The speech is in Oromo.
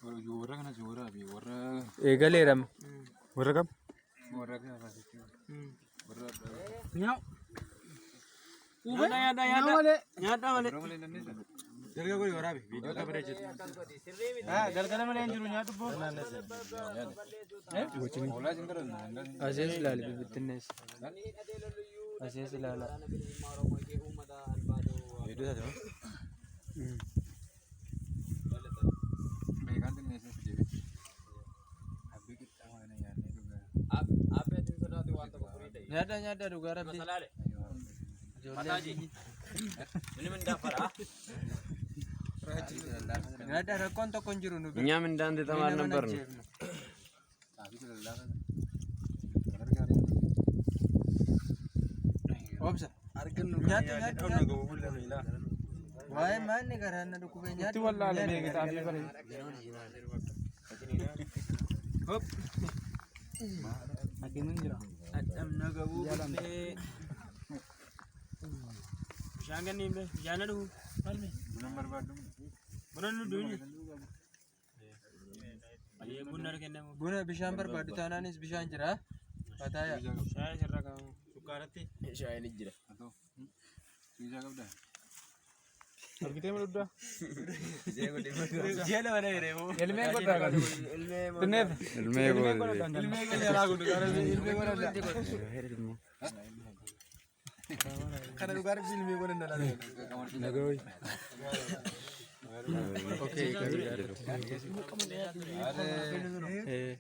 Warra kana warra fi warra Eegaleera. Warra kam? Warra warra Nyaau. Nyaadhaa nyaadhaa. Nyaadhaa malee. Dalga godhi waraabe viidiyoo akka bareechetti. Galgala malee hin jiru nyaadhu boo. Hoolaa isin godhan. Asees ilaali bibittinnees. Asees ilaala. Viidiyoo isaati moo? Beekaan xinneessee si deebi. Abbii qixxaa mana nyaannee dhugaa. Nyaadhaa nyaadhaa dhugaa rabbi. Ijoollee nyaadhaa rakkoon tokko hin jiru nu bira. እኛም እንዳንተ Nuyi ተማር nama hin ነበር ነው። ajjeefnu. Xaafii lallaafaa. Wal argaa. Obsa. Nyaadhu nyaadhu nyaadhu. Waa'ee maanni garaan na dhukkubee nyaadhu. Itti wallaalee xaafii bare. Hop. Hakimin jira. Dhamna gabuu bubbee. Bishaan kenniin bee bishaan na dhufu. Falme. Buna hin barbaaddu. Buna nu duuni. Ayyee bunni argannamu. Buna bishaan barbaaddu taanaanis bishaan jira. Fataaya. Shaayii sirra kaa'amu. Sukkaaratti. Shaayiin jira. Atoo. Suusaa qabdaa? Argitee ma dugdaa? Ji'a lama na hireemu. Ilmee godhaa kan. Xinneef. Ilmee godhe. Ilmee godhaa godhaa. Ilmee godhaa. Kana dhugaa rabbi ilmee godhan dhala. Okay.